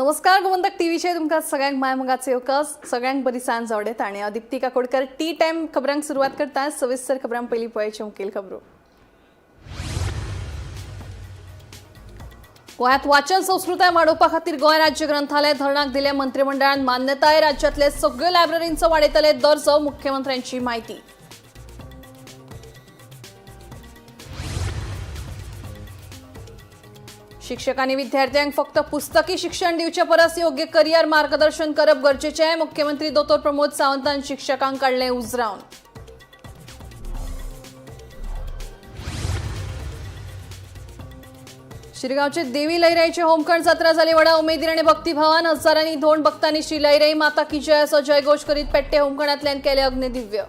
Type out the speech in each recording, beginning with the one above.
नमस्कार, गोमंतक टीव्हीचेर तुमकां सगळ्यांक माय मोगाचो येवकार. सगळ्यांक बरी सांज आवडेत आनी हांव दिप्ती काकोडकर टी टायम खबरांक सुरवात करता. सविस्तर खबरां पयलीं पळयाचे मुखेल खबरो. गोंयांत वाचन संस्कृताय वाडोवपा खातीर गोंय राज्य ग्रंथालय धरणाक दिले मंत्रिमंडळान मान्यताय. राज्यातले सगळ्यो लायब्ररींचो वाडयतले दर्जो, मुख्यमंत्र्यांची माहिती. शिक्षकांनी विद्यार्थ्यांक फक्त पुस्तकी शिक्षण दिवचे परस योग्य करिअर मार्गदर्शन करप गरजेचें, मुख्यमंत्री दोतोर प्रमोद सावंतान शिक्षकांक काडलें उजरावन. शिरगांवचे देवी लईराईची होमखण जात्रा झाली वडा उमेदीन आणि भक्तिभावान. हजारांनी धोंड भक्तांनी श्री लईराई माता की जय असो जयघोष करीत पेट्टे होमखणातल्यान केले अग्निदिव्य.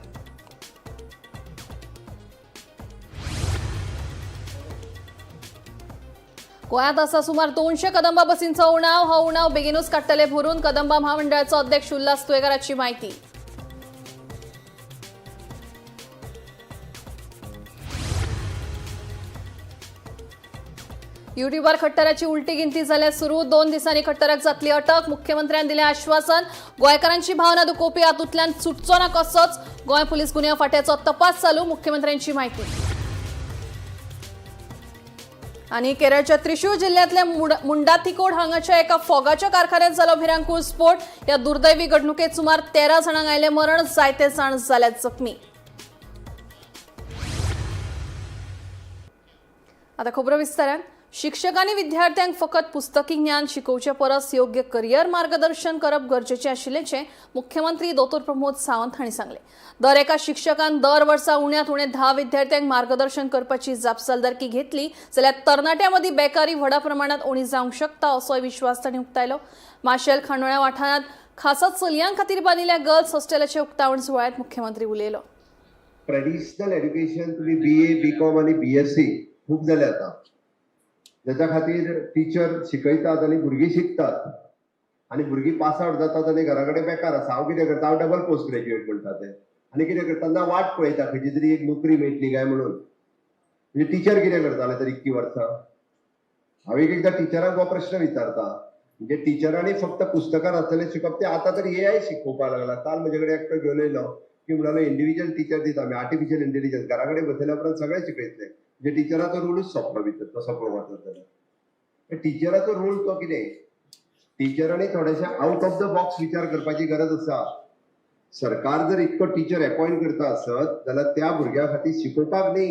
गोंयांत आसा सुमार 200 कदंबा बसींचो उणाव. हो उणाव बेगीनूच काडटले भरून, कदंबा महामंडळाचो अध्यक्ष उल्हास तुयेंकाराची माहिती. युट्यूबार खट्टराची उलटी गिनती जाल्या सुरू. 2 दिसांनी खट्टराक जातली अटक, मुख्यमंत्र्यान दिलें आश्वासन. गोंयकारांची भावना दुखोवपी हातूंतल्यान सुटचो ना कसोच, गोंय पुलीस गुन्यांव फांट्याचो तपास चालू, मुख्यमंत्र्यांची माहिती. आणि केरळच्या त्रिशूर जिल्ह्यातल्या मुंडाथिकोड हांगाच्या एका फोगाच्या कारखान्यात जालो भिरांकूळ स्फोट. या दुर्दैवी घडणुकेत सुमार 13 जाणांक आयले मरण, जायते जाण जाल्यात जखमी. आता खबरो विस्तारान. शिक्षकांनी विद्यार्थ्यांक फकत पुस्तकी ज्ञान शिकोवचे परस योग्य करिअर मार्गदर्शन करप गरजेचें आशिल्ल्याचें मुख्यमंत्री दोतोर प्रमोद सावंत हांणी सांगलें. दर एका शिक्षकान दर वर्सा उण्यांत उणे 10 विद्यार्थ्यांक मार्गदर्शन करपाची जापसालदारकी घेतली जाल्यार तरणाट्यां मदीं बेकारी व्हडा प्रमाणांत उणी जावंक शकता असोय विश्वास तांणी उक्तायलो. माशेल खांडोळ्या वाठारांत खासा चलयां खातीर बांदिल्ल्या गर्ल्स हॉस्टेलाचे उक्तावण सुवाळ्यांत मुख्यमंत्री उलयलो. ट्रेडिशनल एज्युकेशन तुम्ही बी ए, बी कॉम आणि बी एस सी खूप जाले आता, ज्याच्या खातीर टिचर शिकयतात आनी भुरगीं शिकतात आनी भुरगीं पास आवट जातात आनी घरा कडेन बेकार आसा. हांव कितें करता, हांव डबल पोस्ट ग्रॅज्युएट म्हणटा ते आनी कितें करता ना, वाट पळयता खंयची तरी एक नोकरी मेळटली काय म्हणून. म्हणजे टिचर कितें करताले तर इतकी वर्सां? हांव एक एकदां टिचरांक हो प्रश्न विचारता, म्हणजे टिचरांनी फक्त पुस्तकां आसतलें शिकप, ते आतां तर ए I शिकोवपाक लागला. काल म्हजे कडेन एकटो घेवन येयलो की म्हणालो इंडिव्हिज्युअल टिचर दिता आमी, आर्टिफिशियल इंटेलिजन्स, घरा कडेन बसयल्या उपरांत सगळें शिकयतले. म्हणजे टिचराचो रोलूच सोंपलो भितर तसो पळोवपाक वचत जाल्यार टिचराचो रोल तो कितें, टिचरांनी थोडेशे आउट ऑफ the box विचार करपाची गरज आसा. सरकार जर इतको टिचर अपॉयंट करता आसत जाल्यार त्या भुरग्यां खातीर शिकोवपाक न्ही,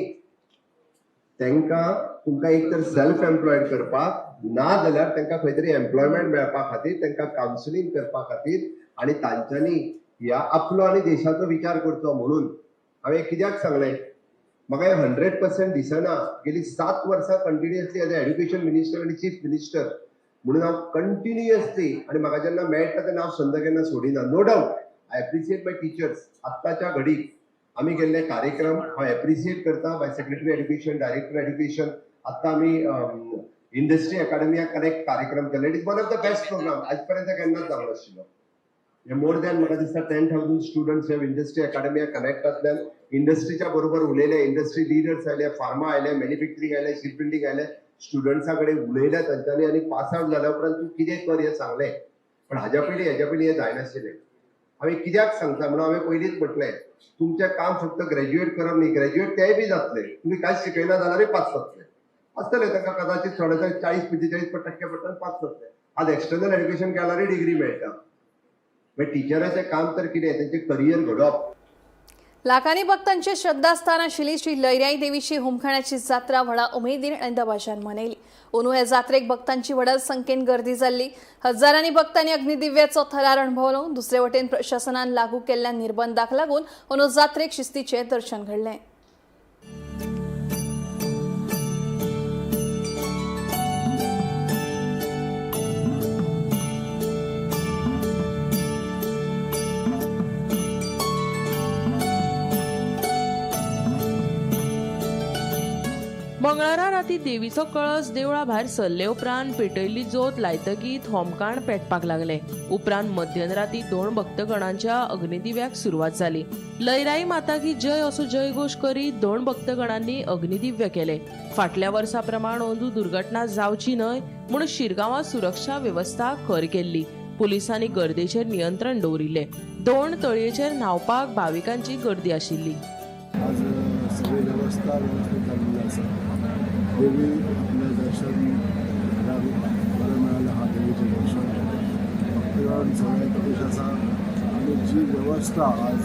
तांकां तुमकां एक तर सेल्फ एम्प्लॉयड करपाक, ना जाल्यार तांकां खंय तरी एम्प्लॉयमेंट मेळपा खातीर तांकां कावन्सिलींग करपा खातीर आनी तांच्यांनी ह्या आपलो आनी देशाचो विचार करचो. म्हणून हांवें कित्याक सांगलें, म्हाका हें 100% दिसना. गेली 7 वर्सां continuously as a education minister आनी चीफ मिनिस्टर म्हणून हांव कंटिन्युअसली, आनी म्हाका जेन्ना मेळटा तेन्ना हांव संद केन्ना सोडिना. No doubt I appreciate my teachers. आत्ताच्या घडीक आमी केल्ले कार्यक्रम हांव एप्रिशिएट करता by secretary education, director education. आत्तां आमी इंडस्ट्री अकाडमिया कनेक्ट कार्यक्रम केले. It is one of the best program, आज पर्यंत केन्नाच जावंक नाशिल्लो. मोर दॅन म्हाका दिसता 10,000 स्टुडंट्स have industry अकाडमिया कनेक्टांतल्यान इंडस्ट्रीच्या बरोबर उलयले. इंडस्ट्री लिडर्स आयले, फार्मा आयले, मॅन्युफॅक्चरींग आयले, शिप बिल्डींग आयले, स्टुडंट्सा कडेन उलयले तांच्यांनी आनी पास आवट जाल्या उपरांत तूं कितें कर हें सांगलें. पण हाज्या पयलीं हें जायनाशिल्लें. हांवें कित्याक सांगता म्हणून हांवें पयलींच म्हटलें, तुमचें काम फक्त ग्रॅज्युएट करप न्ही. ग्रॅज्युएट तेय बी जातले, तुमी कांयच शिकयना जाल्यारूय पास जातले आसतले. तांकां कदाचित थोडे 40-45% पडटा, पास जातले. आज एक्सटर्नल एज्युकेशन केल्यारूय डिग्री मेळटा. मागीर टिचराचें काम तर कितें, तेंचें करियर घडोवप. लाखांनी भक्तांचे श्रद्धास्थान आशिल्ली श्री लैराई देवीची होमखणाची जात्रा व्हडा उमेदीन आनी दबाज्यान मनयली. अंदू हे जात्रेक भक्तांची व्हडा संख्येन गर्दी जाल्ली. हजारांनी भक्तांनी अग्निदिव्याचो थरार अणभवलो. दुसरे वटेन प्रशासनान लागू केल्ल्या निर्बंधाक लागून अंदू जात्रेक शिस्तीचें दर्शन घडलें. मंगळारा राती देवीचो कळस देवळा भायर सरले उपरांत पेटयल्ली जोत लायतगीत होमकाण पेटपाक लागले. उपरांत मध्यराती दोन भक्तगणांच्या अग्निदिव्याक सुरवात जाली. लयराई माता की जय असो जयघोष करीत दोन भक्तगणांनी अग्निदिव्य केले. फाटल्या वर्सा प्रमाण अंदू दुर्घटना जावची न्हय म्हूण शिरगांवां सुरक्षा वेवस्था खर केल्ली. पुलिसांनी गर्देचेर नियंत्रण दवरिल्ले. दोन तळयेचेर न्हावपाक भाविकांची गर्दी आशिल्ली. आज सगळी व्यवस्था व्यवस्थित झालेली आसा. देवी आपलें दर्शन बरें मेळ्ळें आहा. देवीचें दर्शन भक्तगण सगळे खूश आसा आनी जी वेवस्था आज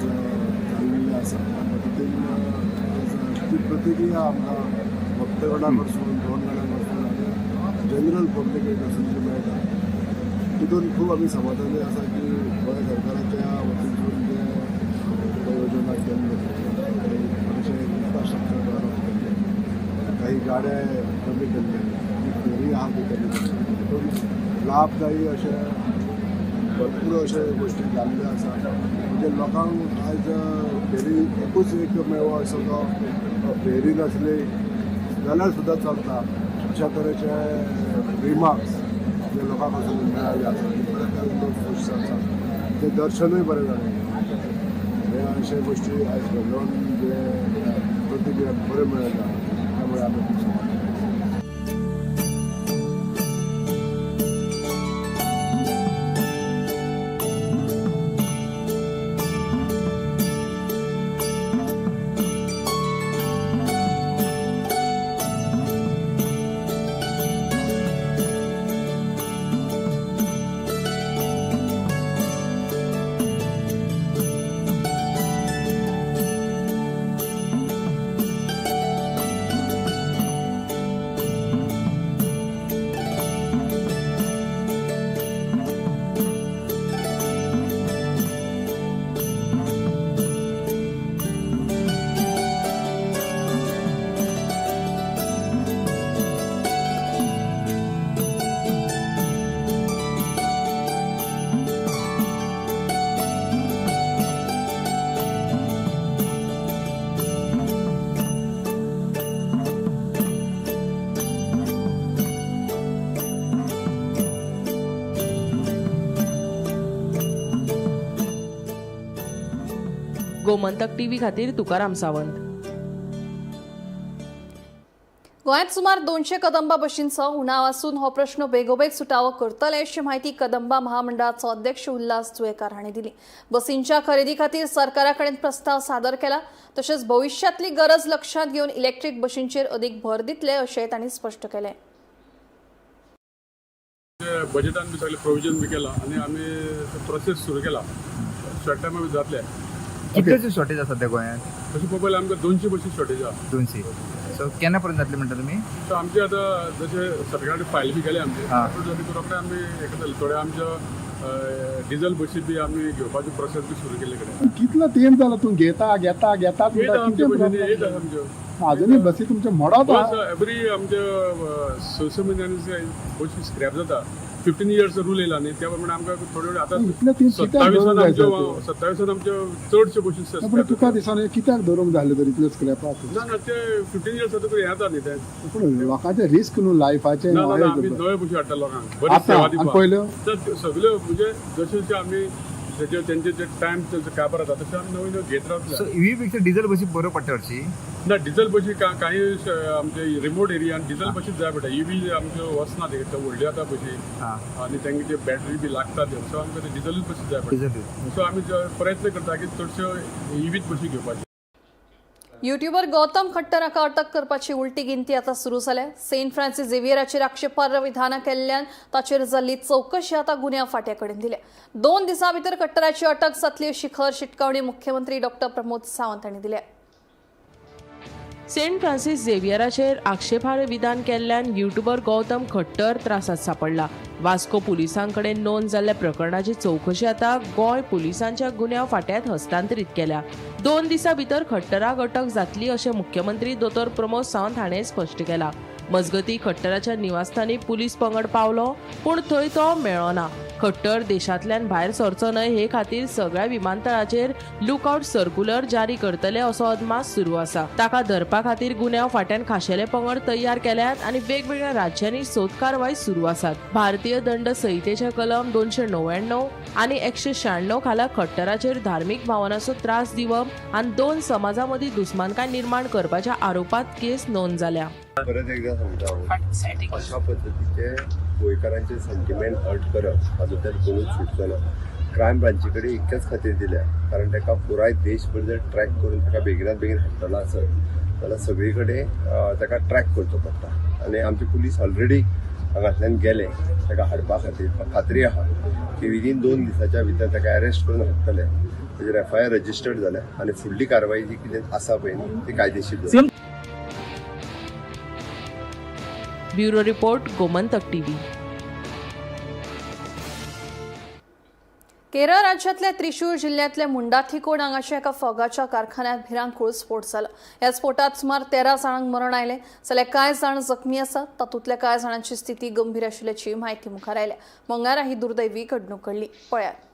जाल्लेली आसा त्या पद्दतीन ती प्रतिक्रिया आमकां भक्तगणा कडसून, दोन कडसून आनी जनरल पब्लिके कडसून जी मेळटा तितून खूब आमी समाधानी आसा की गोंय सरकाराच्या वतीनसून जे योजना केल्ल्यो, थोडेशे इन्फ्रास्ट्रक्चर डेव्हलप केल्ले, काही गाड्या कमी केल्ले, जी फेरी आहा ती कमी केल्ली, तितून लाभदायी अशे भरपूर अशे गोश्टी जाल्ल्यो आसा. म्हणजे लोकांक आयज फेरी एकूच एक मेळो असो तो फेरी नासली जाल्यार सुद्दां चलता अशा तरेचे रिमार्क्स जे लोकां कडसून मेळ्ळिल्ले आसा. बऱ्या तरेन लोक खूश आसा. ते दर्शनूय बरें जालें. हे अशे गोश्टी आयज घडोवन जे प्रतिक्रिया बऱ्यो मेळ्ळ्या त्यामुळे आमी खूब समाधानी. गोमंतक टीव्ही खातीर तुकाराम सावंत. गोंयांत सुमार 200 कदंबा बशींचो उणाव आसून हो प्रश्न बेगोबेग सुटावो करतले अशी म्हायती कदंबा महामंडळाचो अध्यक्ष उल्हास जुवेकार हांणी दिली. बसींच्या खरेदी खातीर सरकारा कडेन प्रस्ताव सादर केला. तशेंच भविष्यातली गरज लक्षांत घेवन इलेक्ट्रीक बशींचेर अदीक भर दितले अशें तांणी स्पश्ट केलें. बजेटान बी सगळें प्रोविजन बी केलां आनी आमी प्रोसेस सुरू केला. शॉर्ट टायमा बी जातले. कितल्योश्यो शॉर्टेज आसा सध्या गोंयांत? तशें पळोवपाक जाल्यार आमकां 200 बशी शॉर्टेज आहा. 200. सो केन्ना पर्यंत जातली म्हणटा तुमी? सो आमचे आतां जशें सरकारान फायल बी केले आमचे जातकीर रोखडे आमी हें करतले. थोडे आमच्या डिझल बशी बी आमी घेवपाची प्रोसेस बी सुरू केल्ले कडेन. कितलो तेंप जाला तूं घेता घेता घेता. येता आमचे बशी, येता आमच्यो. अजूनय बसी तुमच्या मोडत. बस एवरी आमच्या 6 म्हयन्यांनी बशी स्क्रॅप जाता. 15 इयर्स रूल येयला न्ही, त्या प्रमाणे आमकां थोड्यो आतां इतले तेंप कित्याक दवरूंक जाय? 27 आमच्यो चडश्यो बशी. पूण तुका दिसना कित्याक दवरूंक जाय तर इतल्यो स्क्रॅपाक? ना ना, ते 15 इयर्स जातकच हें जाता न्ही तें. पूण लोकांचें रिस्क न्हू लायफाचें. ना ना, आमी नव्यो बशी हाडटा लोकांक बरी सेवा दिवपाक पयल्यो सगल्यो. म्हणजे जशें जशें आमी तेंचे जे टायम तेंचो काबार जाता तशें आमी नव्यो नव्यो घेत रावतले. सो ईव्ही पेक्षा डिझेल बशी बऱ्यो पडटा हरशी? ना, डिझल बशी कांय आमचे रिमोट एरियान डिझल बशीच जाय पडटा. ईव्ही आमच्यो वचना ते व्हडल्यो आतां बशी आनी तांकां ते बॅटरी बी लागता ते. सो आमकां ते डिझलूच बशी जाय पडटा. सो आमी प्रयत्न करता की चडश्यो ईव्हीच बशी घेवपाच्यो. युट्यूबर गौतम खट्टर हाका अटक करपाची उलटी गिनती आतां सुरू जाल्या. सेंट फ्रांसीस झेवियराचेर आक्षेपार्ह विधानां केल्ल्यान ताचेर जाल्ली चवकशी आतां गुन्यांव फांट्या कडेन दिल्या. 2 दिसां भितर खट्टराची अटक जातली अशी खर शिटकावणी मुख्यमंत्री डॉक्टर प्रमोद सावंत हांणी दिल्या. सेंट फ्रांसीस झेवियराचेर आक्षेपार्ह विधान केल्ल्यान युट्यूबर गौतम खट्टर त्रासांत सांपडला. वास्को पुलिसांकडेन नोंद जाल्ल्या प्रकरणाची चवकशी आतां गोंय पुलिसांच्या गुन्यांव फांट्यांत हस्तांतरीत केल्या. 2 दिसां भितर खट्टराक अटक जातली अशें मुख्यमंत्री दोतोर प्रमोद सावंत हाणें स्पश्ट केलां. मजगतीं खट्टराच्या निवासस्थानी पुलीस पंगड पावलो, पूण थंय तो मेळ्ळो ना. खट्टर देशांतल्यान भायर सरचो न्हय हे खातीर सगळ्या विमानतळाचेर लुकआउट सर्क्युलर जारी करतले असो अदमास सुरू आसा. ताका धरपा खातीर गुन्यांव फांट्यान खाशेले पंगड तयार केल्यात आनी वेगवेगळ्या राज्यांनी सोद कारवाय सुरू आसात. भारतीय दंड संहितेच्या कलम 299 आनी 196 खाला खट्टराचेर धार्मीक भावनाचो त्रास दिवप आनी 2 समाजां मदीं दुस्मानकाय निर्माण करपाच्या आरोपांत केस नोंद जाल्या. परत एकदा सांगता, अशा पद्दतीचे गोंयकारांचे सेंटिमेंट हर्ट करप हातूंतल्यान कोणूच सुटचो ना. क्रायम ब्रांची कडेन इतक्याच खातीर दिल्या कारण ताका पुराय देशभर जर ट्रॅक करून ताका बेगिनात बेगीन हाडटलो आसत जाल्यार सगळी कडेन ताका ट्रॅक करचो पडटा आनी आमचे पुलीस ऑलरेडी हांगांतल्यान गेले ताका हाडपा खातीर. खात्री आहा की विदीन 2 दिसाच्या भितर ताका अरेस्ट करून हाडटले. ताजेर एफआयआर रजिस्टर्ड जाल्या आनी फुडली कारवाय जी कितें आसा पळय न्ही ती कायदेशीर जातली. Bureau report, Gomantak TV. Kerala राज्यातल्या त्रिशूर जिल्ह्यातल्या मुंडाथीकोड हांगाच्या एका फोगाच्या कारखान्यात भिरांकूळ स्फोट जालो. ह्या स्फोटात सुमार 13 जाणांक मरण आयलें जाल्यार कांय जाण जखमी आसात. तातूंतल्या कांय जाणांची स्थिती गंभीर आशिल्ल्याची म्हायती मुखार आयल्या. मंगळारा ही दुर्दैवी घडणूक घडली. पळयात.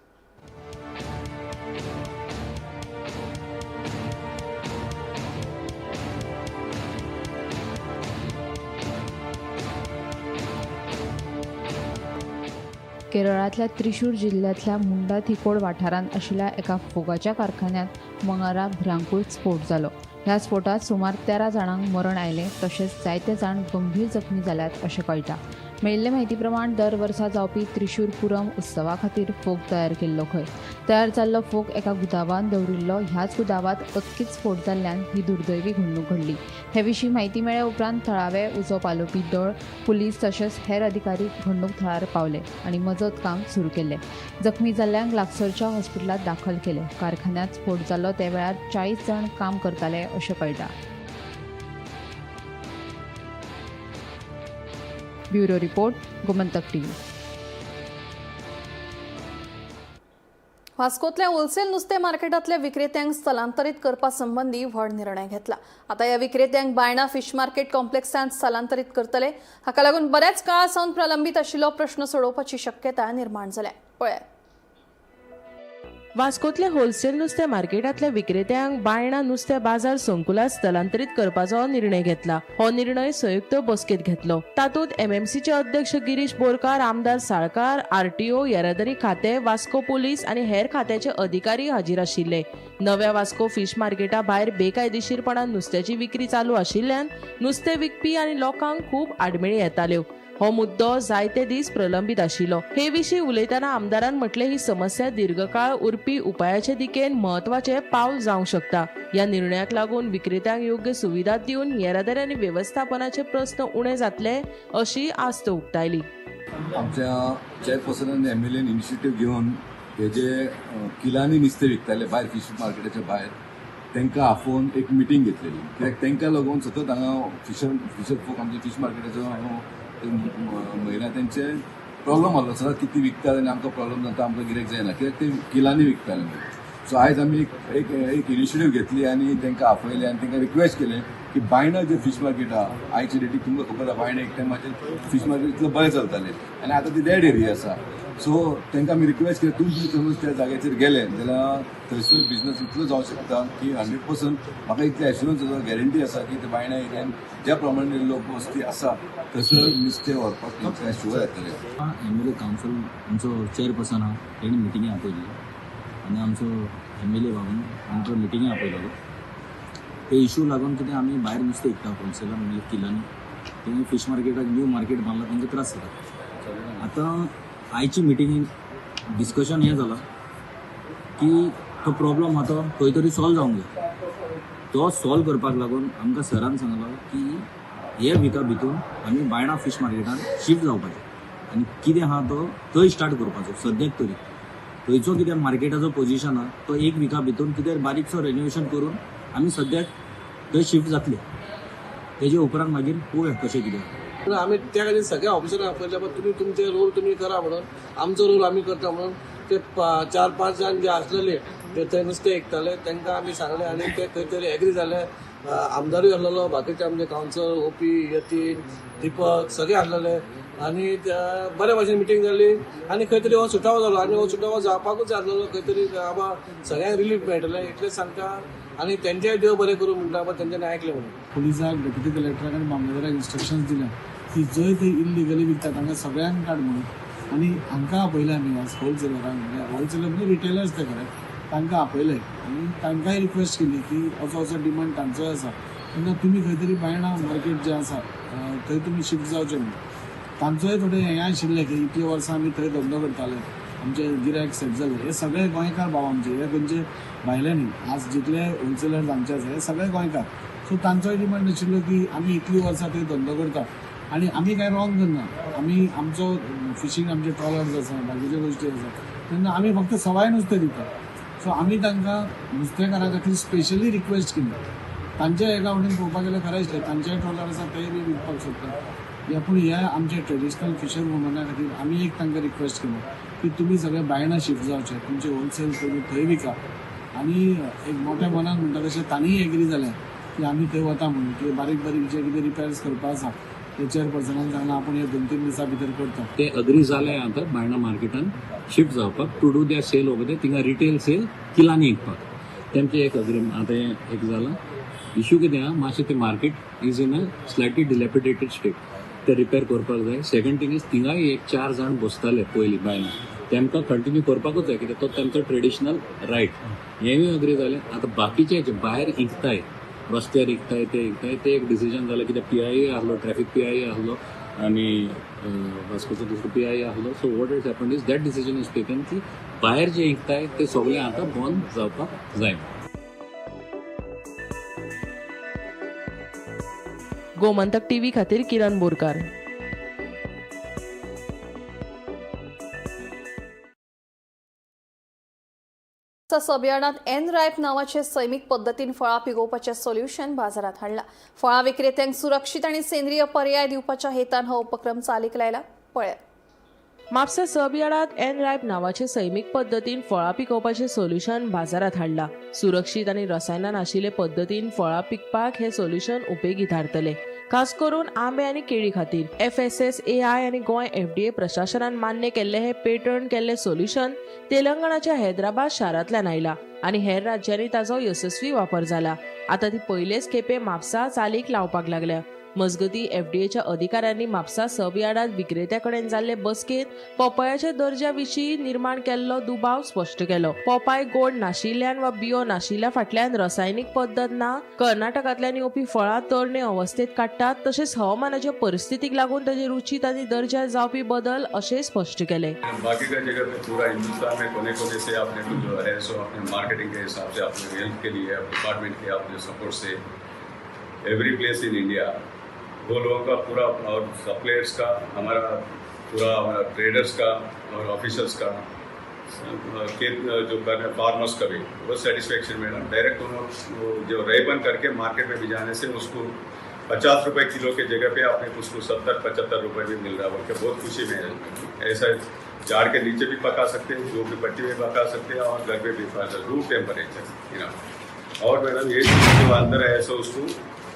केरळांतल्या त्रिशूर जिल्ल्यांतल्या मुंडाथिकोड वाठारांत आशिल्ल्या एका फोगाच्या कारखान्यांत मंगळारा भिरांकूळ स्फोट जालो. ह्या स्फोटांत सुमार 13 जाणांक मरण आयलें तशेंच जायते जाण गंभीर जखमी जाल्यात अशें कळटा. मेळिल्ले म्हायती प्रमाण दर वर्सा जावपी त्रिशूर पुरम उत्सवा खातीर फोग तयार केल्लो खंय. तयार जाल्लो फोग एका गुदावांत दवरिल्लो. ह्याच गुदावांत अचकीत स्फोट जाल्ल्यान ही दुर्दैवी घडणूक घडली. हे विशीं म्हायती मेळ्ळे उपरांत थळावे उजो पालोवपी दळ, पुलीस तशेंच हेर अधिकारी घडणूक थळार पावले आनी मजत काम सुरू केलें. जखमी जाल्ल्यांक लागसरच्या हॉस्पिटलांत दाखल केले. कारखान्यांत स्फोट जालो त्या वेळार 40 जाण काम करताले अशें कळटा. Bureau report, Gomantak TV. वास्कोतल्या होलसेल नुस्तें मार्केटांतल्या विक्रेत्यांक स्थलांतरीत करपा संबंदी व्हड निर्णय घेतला. आता ह्या विक्रेत्यांक बायणा फिश मार्केट कॉम्प्लेक्सांत स्थलांतरीत करतले. हाका लागून बऱ्याच काळा सावन प्रलंबीत आशिल्लो प्रश्न सोडोवपाची शक्यता निर्माण जाल्या. पळयात. वास्कोतल्या होलसेल नुस्तें मार्केटांतल्या विक्रेत्यांक बायणा नुस्तें बाजार संकुलात स्थलांतरीत करपाचो निर्णय घेतला. हो निर्णय संयुक्त बसकेंत घेतलो. तातूंत एमएमसीचे अध्यक्ष गिरीश बोरकार, आमदार साळकार, आरटीओ, येरादारी खातें, वास्को पोलीस आनी हेर खात्याचे अधिकारी हाजीर आशिल्ले. नव्या वास्को फिश मार्केटा भायर बेकायदेशीरपणान नुस्त्याची विक्री चालू आशिल्ल्यान नुस्तें विकपी आनी लोकांक खूब आडमेळी येताल्यो. हो मुद्दो जायते दीस प्रलंबीत आशिल्लो. हे विशीं उलयतना आमदारान म्हटलें, ही समस्या दीर्घकाळ उरपी उपायाचे दिकेन म्हत्वाचें पावल जावंक शकता. ह्या निर्णयाक लागून विक्रेत्यांक योग्य सुविधा दिवन येरादारी आनी वेवस्थापनाचे प्रस्न उणे जातले अशी आस्त उक्तायली. आमच्या चेअरपर्सनान एमएलएन इनिशिएटीव घेवन हे जे किलांनी नुस्तें विकताले भायर फिश मार्केटाच्या भायर तांकां आफोवन एक मिटींग घेतलेली. कित्याक तांकां लागून सतत हांगा फिशर फोक आमच्या फिश मार्केटाचो महिला तेंचे प्रॉब्लम आसलो सदांच कितें विकतात आनी आमकां प्रॉब्लम जाता, आमकां गिरायक जायना कित्याक ते किलांनी विकताले. सो आयज आमी एक एक इनिशिएटीव घेतली आनी तांकां आपयलें आनी तांकां रिक्वेस्ट केलें की बायणा जे फिश मार्केट आहा आयचे डेटीक तुमकां खबर आहा बायणा एक टायमाचेर फिश मार्केट इतलो बरें चलतालें आनी आतां ती डेड एरिया आसा. सो तांकां आमी रिक्वेस्ट केलें तुमी समज त्या जाग्याचेर गेले जाल्यार थंयसर बिजनस इतलो जावंक शकता की 100% म्हाका इतली एश्युरन्स आसा, गॅरंटी आसा की ते बायणा एरियान ज्या प्रमाणे लोक वस्ती आसा थंयसर नुस्तें व्हरपाक तेंकां शुवर येतलें. एम एल ए कावन्सील आमचो चेअरपर्सन आहा तेणी मिटिंगे आपयल्ली आनी आमचो एम एल ए बाबून आमकां मिटिंगे आपयलेली. ते इशू लागून कितें आमी भायर नुस्तें विकता होलसेलान म्हणजे किलांनी, तेणी फिश मार्केटाक न्यू मार्केट बांदला तांकां त्रास जाता. आतां आयची मिटिंगेन डिस्कशन हें जालां की तो प्रॉब्लम आहा तो खंय तरी सॉल्व जावंक जाय. तो सॉल्व करपाक लागून आमकां सरान सांगलो की हे विका भितून आमी बायणा फिश मार्केटान शिफ्ट जावपाचें आनी कितें आहा तो थंय स्टार्ट करपाचो. सद्याक तरी थंयचो कितें मार्केटाचो पोजिशन आहा तो एक विका भितून कितें बारीकसो रेनोवेशन करून आमी सद्याक थंय शिफ्ट जातले. तेजे उपरांत मागीर पळोवया कशें कितें. आमी त्या खातीर सगळ्या ऑफिसरांक आपयले, पण तुमी तुमचे रोल तुमी करा म्हणून, आमचो रोल आमी करता म्हणून ते 4-5 जाण जे आसलेले ते थंय नुस्तें विकताले तांकां आमी सांगलें आनी ते खंय तरी एग्री जाले. आमदारूय आसलेलो, बाकीचे आमचे कावन्सिलर ओपी, यतीन, दीपक सगळे आसलेले. आनी बरे भाशेन मिटींग जाली आनी खंय तरी हो सुटावो जालो आनी हो सुटावो जावपाकूच जाय आसलेलो. खंय तरी बाबा सगळ्यांक रिलीफ मेळटलें इतलेंच सांगता आनी तेंचेय देव बरें करूं म्हणटा बाबा तेंच्यांनी आयकलें म्हणून. पुलिसाक, डेप्युटी कलेक्टराक आनी मामलेदाराक इन्स्ट्रक्शन्स दिल्या की जंय ते इल्लिगली विकता तांकां सगळ्यांक काड म्हणून. आनी हांकां आपयलें आमी आज होलसेलरांक, म्हणल्यार होलसेलर म्हणजे रिटेलर्स ते खरें, तांकां आपयले आनी तांकांय रिक्वेस्ट केली की असो असो डिमांड तांचोय आसा, तेन्ना तुमी खंय तरी बायणा मार्केट जें आसा थंय तुमी शिफ्ट जावचें म्हणून. तांचोय थोडें हें आशिल्लें की इतलीं वर्सां आमी थंय धंदो करताले, आमचे गिरायक सेट जाले. हे सगळे गोंयकार भाव आमचे, हे खंयचे भायले न्ही. आज जितले होलसेलर्स आमचे आसा हे सगळे गोंयकार. सो तांचोय डिमांड आशिल्लो की आमी इतलीं वर्सां थंय धंदो करता आनी आमी कांय रॉंग करना, आमी आमचो फिशींग आमचे ट्रॉलर्स आसा, बाकीच्यो गोश्टी आसा, तेन्ना आमी फक्त सवाय नुस्तें दिता. सो आमी तांकां नुस्तेकारां खातीर स्पेशली रिक्वेस्ट केली. तांच्या एका वटेन पळोवपाक गेल्यार खरें आसलें, तांचेय ट्रॉलर आसा तेय बी विकपाक सोदता, पूण ह्या आमच्या ट्रेडिशनल फिशर वुमना खातीर आमी एक तांकां रिक्वेस्ट केली की तुमी सगळे बायणा शिफ्ट जावचे, तुमचे होलसेल करून थंय विका. आनी एक मोठ्या मनान म्हणटा तशें तांणीय एग्री जालें की आमी थंय वता म्हणून, की बारीक बारीक जे कितें रिपेर्स करपा आसा ते चेअरपर्सनान सांगलां आपूण हे 2-3 दिसां भितर करता. ते अग्री जाले आतां बायणा मार्केटान शिफ्ट जावपाक, to do their sale over there, थिंगा रिटेल सेल किलांनी विकपाक तेमचें एक अग्री आतां एक जालां. इशू कितें आहा मातशें तें market is in a slightly dilapidated state, ते रिपेर करपाक जाय. सेकंड थिंग is थिंगाय एक 4 जाण बसताले पयलीं बायलां, तेमकां कंटिन्यू करपाकूच जाय कित्याक तो तेमचो ट्रेडिशनल रायट. हेंवूय अग्री जालें. आतां बाकीचे जे भायर विकताय, रस्त्यार विकताय ते विकताय, ते एक डिसिजन जालें कित्याक पी I आहलो, ट्रॅफीक पी I आहलो आनी वास्कोचो दुसरो पी I आहलो. So what is happen is that decision is taken की भायर जे विकताय ते सगळे आतां बंद जावपाक जाय. गोमंतक टीव्ही खातीर किरण बोरकार. अभियानात एन रायप नावाचे सैमीक पद्दतीन फळां पिकोवपाचें सोल्युशन बाजारात हाडला. फळां विक्रेत्यांक सुरक्षीत आनी सेंद्रीय पर्याय दिवपाच्या हेतान हो उपक्रम चालीक लायला. पळयात. म्हापसा सब यार्डांत एन रायप नावाचे सैमीक पद्दतीन फळां पिकोवपाचें सोल्युशन बाजारात हाडला. सुरक्षीत आनी रसायनां नाशिल्ले पद्दतीन फळां पिकपाक हें सोल्युशन उपेगी थारतलें, खास करून आंबे आनी केळी खातीर. FSSAI आनी गोंय FDA प्रशासनान मान्य केल्ले हे पेटर्न केल्ले सोल्युशन तेलंगणाच्या हैदराबाद शारांतल्यान आयला आनी हेर राज्यांनी ताचो येसस्वी वापर जाला. आतां ती पयलेच खेपे म्हापसा चालीक लावपाक लागल्या. मजगती FDAच्या अधिकाऱ्यांनी म्हापसा सब यार्डांत विक्रेत्या कडेन जाल्ले बसकेंत पोपायाच्या दर्ज्या विशीं निर्माण केल्लो दुबाव स्पश्ट केलो. पोपाय गोड नाशिल्ल्यान वा बियो नाशिल्ल्या फाटल्यान रसायनीक पद्दत ना, कर्नाटकांतल्यान येवपी फळां तरणे अवस्थेत काडटात, तशेंच हवामानाच्या परिस्थितीक लागून ताचे रुचीत आनी दर्ज्यात जावपी बदल अशें स्पश्ट केले. बाकी का जगह पे पूरा हिंदुस्तान में कोने कोने से आपने को जो है सो अपने मार्केटिंग के हिसाब से अपने हेल्प के लिए डिपार्टमेंट के अपने support Se every place in India वो लोगों का पूरा और सप्लायर्स का, हमारा पूरा हमारा ट्रेडर्स का और ऑफिसर्स का, खेत जो कर रहे फार्मर्स का भी वो सेटिस्फेक्शन मिला. डायरेक्ट उन्होंने जो रेबन करके मार्केट में भी जाने से उसको 50 रुपये किलो के जगह पे आपने उसको 70-75 रुपये भी मिल रहा है, बोल के बहुत खुशी में है. ऐसा झाड़ के नीचे भी पका सकते हैं, जो भी पट्टी में पका सकते हैं और घर में भी पका सकते हैं, room temperature you know. Aur madam ये जो अंदर है ऐसा उसको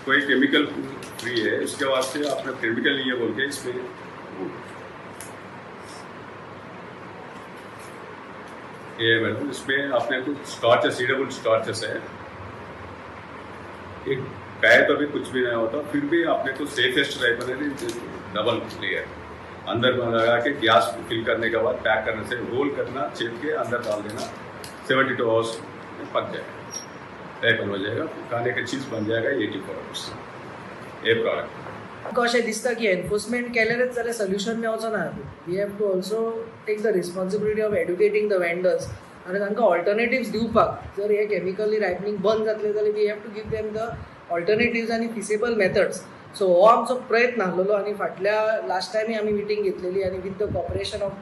कोई केमिकल फ्री है, इसके वास्ते आपने केमिकल नहीं है बोल के इसमें ये मैडम इसमें आपने कुछ स्टार्चेस, सीडेबल स्टार्चेस है, एक गाय तो अभी कुछ भी नहीं होता, फिर भी आपने को सेफेस्ट राइपन है, डबल लेयर अंदर लगा के गैस फिल करने के बाद पैक करने से रोल करना, चेप के अंदर डाल देना, 72 आवर्स में पक जाएगा, राइपन हो जाएगा, खाने का चीज़ बन जाएगा 84 आवर्स ये प्रोडक्ट. आमकां अशें दिसता की एनफोर्समेंट केल्यारच जाल्यार सोल्युशन मेवचो ना. We have to also take the responsibility of educating the vendors आनी तांकां ऑल्टरनेटिव्स दिवपाक. जर हे केमिकली रायपनींग बंद जातलें जाल्यार we have to give them the alternatives आनी फिसेबल मेथड्स. सो हो आमचो प्रयत्न आसलेलो आनी फाटल्या लास्ट टायमय आमी मिटींग घेतलेली आनी with the cooperation of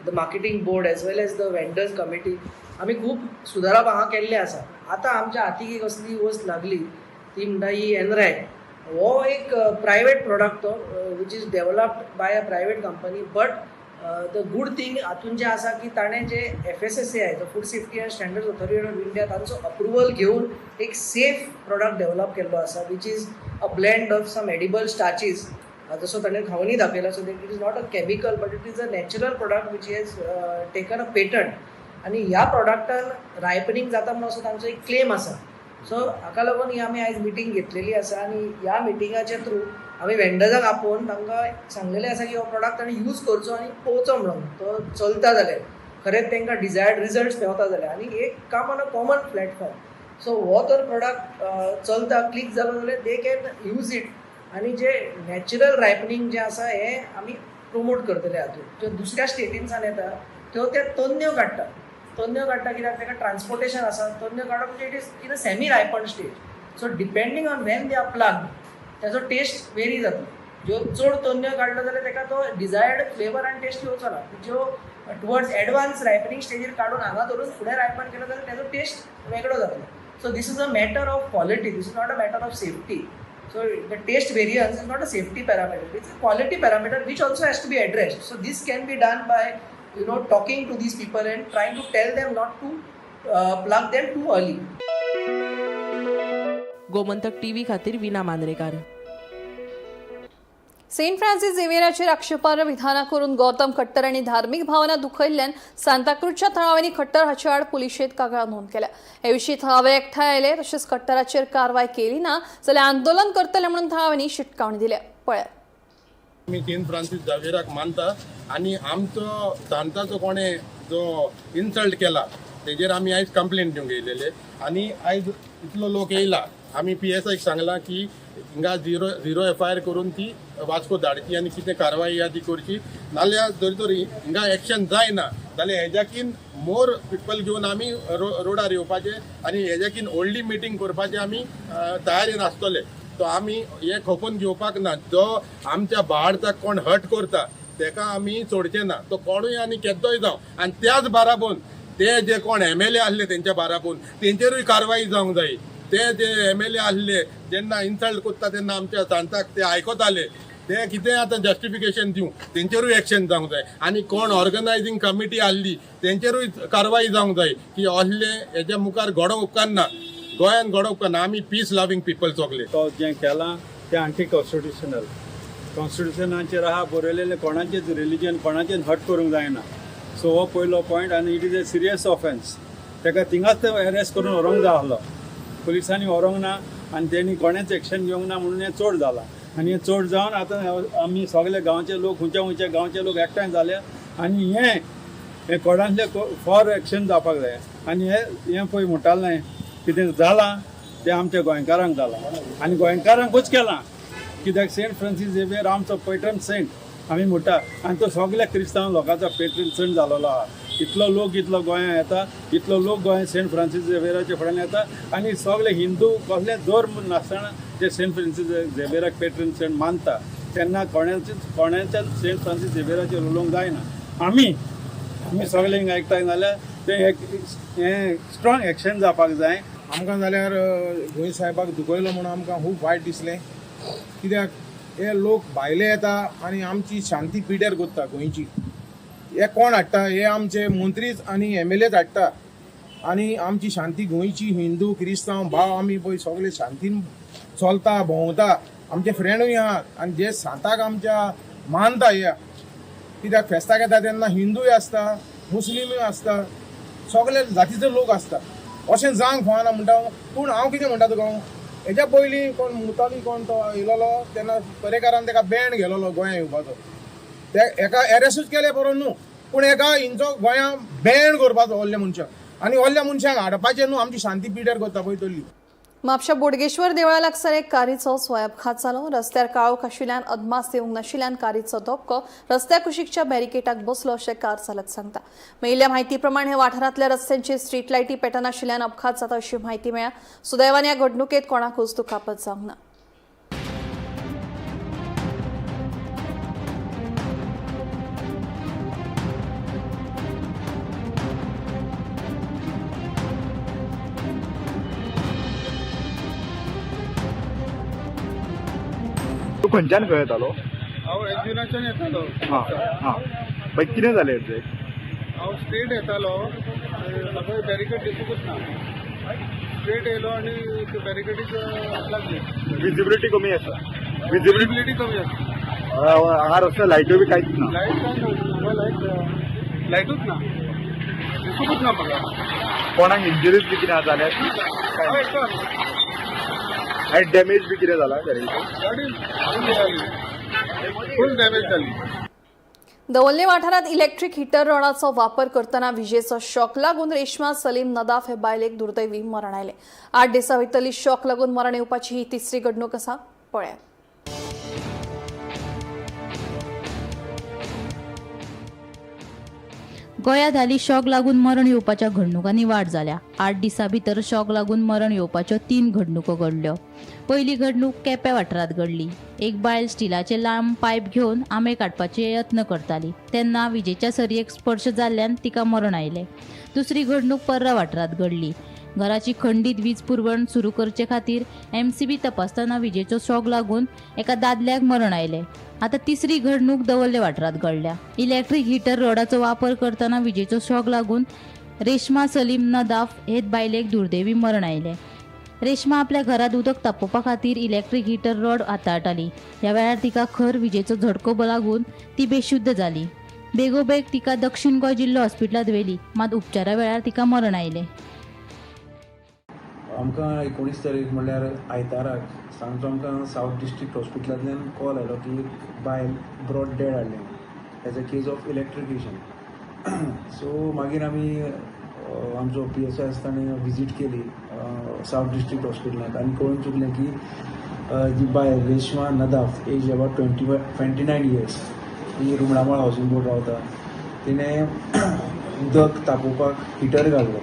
the marketing board as well as the vendors committee आमी खूब सुदारप हांगा केल्लें आसा. आतां आमच्या हातीक एक असली वस्त लागली ती म्हणटा ही एनरायप. हो एक प्रायवेट प्रोडक्ट तो, which is developed by a private company, but the good thing हातून जें आसा की ताणें जे FSSAI, the food safety and standards authority of India, तांचो अप्रुवल घेवन एक सेफ प्रोडक्ट डेवलप केल्लो आसा, which is a blend of some edible starches. जसो ताणें खावनूय दाखयला. So that it is not a chemical but it is a natural product which has taken a patent आनी ह्या प्रॉडक्टान रायपनींग जाता म्हणून असो तांचो एक क्लेम आसा. सो हाका लागून ही आमी आयज मिटींग घेतलेली आसा आनी ह्या मिटिंगाच्या थ्रू आमी वेंडर्सांक आपोवन तांकां सांगलेलें आसा की हो प्रॉडक्ट ताणें यूज करचो आनी पळोवचो म्हणून तो चलता जाल्यार खरेंच तांकां डिजायर्ड रिजल्ट्स मेवता जाल्यार आनी एक come on a common platform. So हो तर प्रॉडक्ट चलता क्लिक जालो जाल्यार they can use it आनी जे नॅचरल रायपनींग जें आसा हें आमी प्रोमोट करतले हातूंत. ज्यो दुसऱ्या स्टेटीनसान येता त्यो ते तन्न्यो काडटा, तन्न्यो काडटा कित्याक ताका ट्रान्सपोर्टेशन आसा. तन्न्यो काडप म्हणजे it is in a semi ripen stage. So depending on when they are plucked ताजो टेस्ट वेरी जातलो. ज्यो चड तन्न्यो काडलो जाल्यार ताका तो डिजायर्ड फ्लेवर आनी टेस्ट येवचो ना. ज्यो टुवर्ड्स एडवान्स रायपनींग स्टेजीर काडून हांगा धरून फुडें रायपन केलो जाल्यार ताजो टेस्ट वेगळो जातलो. So this is a matter of quality, this is not a matter of safety. So the taste variance is not a safety parameter, it's a quality parameter which also has to be addressed. So this can be done by talking to these people and trying to tell them not to pluck them too early. Gomantak TV खातीर विना Mandrekar. Saint Francis झेवियराचेर आक्षेपार्ह विधानां करून गौतम खट्टर आनी धार्मिक भावना दुखयल्ल्यान सांताक्रूजच्या थळाव्यांनी खट्टर हाचे आड पुलिशेंत कागाळ नोंद केल्या. हे विशीं थळावे एकठांय आयले तशेंच खट्टराचेर कारवाय केली ना जाल्यार आंदोलन करतले म्हणून थळाव्यांनी शिटकावणी दिल्या. पळयात. आमी सेंट फ्रांसीस झावेराक मानता आनी आमचो सांताचो कोणें जो इन्सल्ट केला तेजेर आमी आयज कंप्लेन दिवंक येयलेले आनी आयज इतलो लोक येयला. आमी PSIक सांगलां की हिंगा झिरो FIR करून ती वास्को धाडची आनी कितें कारवाय आहा ती करची, नाल्यार जर तर हिंगा एक्शन जायना जाल्यार हेज्याकीन मोर पिपल घेवन आमी रोडार येवपाचे आनी हेज्याकीन व्हडली मिटींग करपाचे आमी तयारेन आसतले. तो आमी हे खपोवन घेवपाक ना. जो आमच्या बाळाक कोण हर्ट करता तेका आमी सोडचे ना, तो कोणूय आनी केदोय जावं. आनी त्याच बाराबोन ते जे कोण MLA आसले तेंच्या बाराबोन तेंचेरूय कारवाय जावंक जाय. ते जे MLA आसले जेन्ना इन्सल्ट करता तेन्ना आमच्या सांताक ते आयकताले, ते कितें आतां जस्टिफिकेशन दिवं तेंचेरूय एक्शन जावंक जाय. आनी कोण ऑर्गनायझींग कमिटी आसली तेंचेरूय कारवाय जावंक जाय की असले हेच्या मुखार घडोवंक उपकारना, गोंयान घडोवंक उपकारना. आमी पीस लव्हिंग पिपल सगले. तो जें केलां तें अँटी कॉन्स्टिट्युशनल, कॉन्स्टिट्युशनाचेर आहा बरयलेलें कोणाचेच रिलिजन कोणाचेच हर्ट करूंक जायना. सो हो पयलो पॉयंट आनी it is a serious offence. ताका थिंगाच ते एरेस्ट करून व्हरूंक जाय आसलो, पुलिसांनी व्हरूंक ना आनी तेणी कोणेच एक्शन घेवंक ना म्हणून हें चड जालां. आनी हें चड जावन आतां आमी सगळे गांवचे लोक खंयच्या खंयच्या गांवचे लोक एकठांय जाले आनी हें कोणांतलें फॉर एक्शन जावपाक जाय. आनी हें पळय म्हणटालें कितें जालां तें आमच्या गोंयकारांक जालां आनी गोंयकारांकूच केलां, कित्याक सेंट फ्रांसीस झेवियर आमचो पेट्रन सेंट आमी म्हणटा आनी तो सगल्या क्रिस्तांव लोकांचो पेट्रन सेंट जालोलो आहा. इतलो लोक इतलो गोंयांत येता, इतलो लोक गोंयांत सेंट फ्रांसीस झेवियराच्या फुड्यान येता आनी सगळे हिंदू कसले धर्म नासतना जे सेंट फ्रांसीस झेवियराक पेट्रन सेंट मानता तेन्ना कोणाच्यान सेंट फ्रांसीस झेवियराचेर उलोवंक जायना. आमी सगळे हिंगा एकठांय जाल्यार तें एक हें स्ट्रॉंग एक्शन जावपाक जाय. आमकां जाल्यार गोंय साहेबाक दुखयलो म्हणून आमकां खूब वायट दिसलें, कित्याक हे लोक भायले येता आनी आमची शांती पिड्यार करता गोंयची. हे कोण हाडटा? हे आमचे मंत्रीच आनी MLAच हाडटा आनी आमची शांती गोंयची हिंदू क्रिस्तांव भाव आमी पळय सगळे शांतीन चलता भोंवता, आमचे फ्रेंडूय आहात आनी जे सांताक आमच्या मानता हे, कित्याक फेस्ताक येता तेन्ना हिंदूय आसता मुस्लिमूय आसता सगळे जातीचे लोक आसता. अशें जावंक फावना म्हणटा. पूण हांव कितें म्हणटा तुका, हेज्या पयलीं कोण मुताली कोण तो येयलेलो तेन्ना पर्येकारान ताका बॅन घेलोलो गोंया येवपाचो, ते एका एरेस्टूच केले बरो न्हू, पूण एका हिंचो गोंया बॅन करपाचो व्हडल्या मनशाक आनी व्हडल्या मनशांक हाडपाचें न्हू, आमची शांती पिड्यार करता पळय तल्ली. म्हापशा बोडगेश्वर देवळा लागसार एक कारीचो स्वयंअपघात जालो. रस्त्यार काळोख आशिल्ल्यान अदमास येवंक नाशिल्ल्यान कारीचो धपको रस्त्या कुशीकच्या बॅरिकेटाक बसलो अशें कार चालक सांगता. मेळिल्ल्या म्हायती प्रमाण हे वाठारांतल्या रस्त्यांचेर स्ट्रीट लायटी पेटनाशिल्ल्यान अपघात जाता अशी म्हायती मेळ्ळ्या. सुदैवान ह्या घडणुकेत कोणाकूच दुखापत जावंक ना. तूं खंयच्यान खंय येतालो? हांव एजुनाच्यान येतालो. हां हां, बाय कितें जालें एग्जॅक्ट? हांव स्ट्रेट येतालो, सगळे बॅरिकेड दिसूंकच ना, स्ट्रेट येयलो आनी बॅरिकेडीक लागली. विजिबिलिटी कमी आसा, विजिबिलिटी कमी आसा. हांगा रस्त्यार लायट्यो बी कांयच ना. लायट काय ना, लायट लायटूच ना, दिसूंकूच ना म्हाका. कोणाक इंजरीज बी कितें जाल्या? आनी डॅमेज बी कितें जाला गाडयेचो? गाडी फूल डॅमेज जाली. दवल्ले वाठारात इलेक्ट्रीक हिटर रॉडाचो वापर करतना विजेचो शॉक लागून रेश्मा सलीम नदाफ हे बायलेक दुर्दैवी मरण आयलें. 8 दिसां भितरली शॉक लागून मरण येवपाची ही तिसरी घडणूक आसा. पळयात. गोंयांत हालीं शॉक लागून मरण येवपाच्या घडणुकांनी वाड जाल्या. 8 दिसां भितर शॉक लागून मरण येवपाच्यो 3 घडणुको घडल्यो. पयली घडणूक केप्यां वाठारांत घडली. एक बायल स्टिलाचे लांब पायप घेवन आंबे काडपाचे यत्न करताली तेन्ना विजेच्या सरयेक स्पर्श जाल्ल्यान तिका मरण आयलें. दुसरी घडणूक पर्रा वाठारांत घडली. घराची खंडीत वीज पुरवण सुरू करचे खातीर MCB तपासतना विजेचो शॉक लागून एका दादल्याक मरण आयलें. आतां तिसरी घडणूक दवल्ले वाठारांत घडल्या. इलेक्ट्रीक हिटर रॉडाचो वापर करतना विजेचो शॉक लागून रेश्मा सलीम नदाफ हे बायलेक दुर्दैवी मरण आयलें. रेश्मा आपल्या घरांत उदक तापोवपा खातीर इलेक्ट्रीक हिटर रॉड हाताळटाली. ह्या वेळार तिका खर विजेचो झटको लागून ती बेशुद्ध जाली. बेगोबेग तिका दक्षिण गोंय जिल्लो हॉस्पिटलांत व्हेली, मात उपचारा वेळार तिका मरण आयलें. आमकां 19 तारीख म्हणल्यार आयताराक सांजचो आमकां सावथ डिस्ट्रिक्ट हॉस्पिटलांतल्यान कॉल आयलो की एक बायल ब्रॉड डेड हाडली as a case of electrocution. So मागीर आमी आमचो PSI आसता ताणें विजीट केली सावथ डिस्ट्रिक्ट हॉस्पिटलांत आनी कळून चुकलें की जी बायल Reshma Nadaf, age about 29 years, he Rumdamol housing board रावता. तिणें उदक तापोवपाक हिटर घाल्लो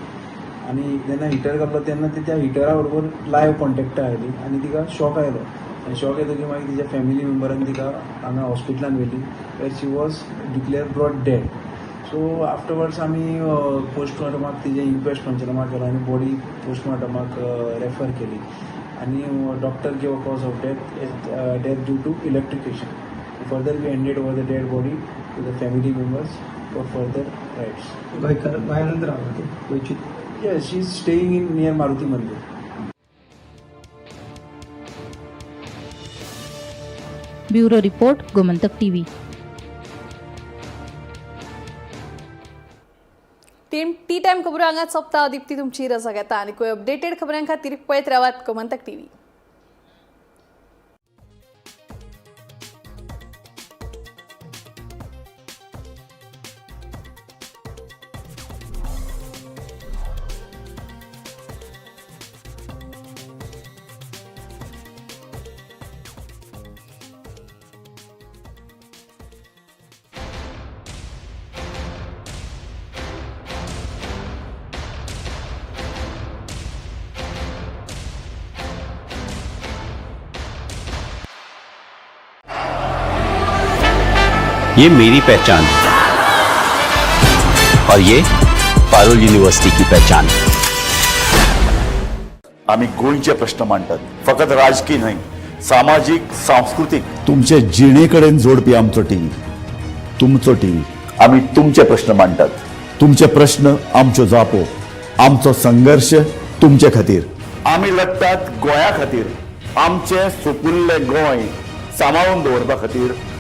आनी जेन्ना हिटर घातलो तेन्ना ती त्या हिटरा बरोबर लायव कॉन्टेक्टा आयली आनी तिका शॉक आयलो. आनी शॉक येतकीर मागीर तिच्या फॅमिली मेंबरान तिका हांगा हॉस्पिटलान व्हेली where she was declare brought dead. So afterwards आमी पोस्टमॉर्टमाक तिजें इन्क्वेस्ट पंचनामा केलो आनी बॉडी पोस्टमॉर्टमाक रेफर केली आनी doctor gave a cause of death death due to electrocution. Further we handed over the dead body to the family members for further rites. गोंयकार गोंयांत रावता ती गोंयची? Yes, she is staying in near Maruti Mandir. Bureau report, Gomantak TV. Tea time खबरो हांगाच सोंपता. दीप्ती तुमची रजा घेता आनी कोय अपडेटेड खबरां खातीर पळयत रावात गोमंतक टीव्ही. ये मेरी पहचान और ये पारुल यूनिवर्सिटी की पहचान. आमी गोंयचे प्रश्न मांडटात, फकत राजकीय न्हय, सामाजीक, सांस्कृतीक. तुमचे जिणे कडेन जोडपी आमचो टीव्ही, तुमचो टीव्ही. आमी तुमचे प्रश्न मांडटात, तुमचे प्रश्न आमच्यो जापो, आमचो संघर्श तुमचे खातीर. आमी लढटात गोंया खातीर, आमचें सुपुल्लें गोंय सांबाळून दवरपा खातीर.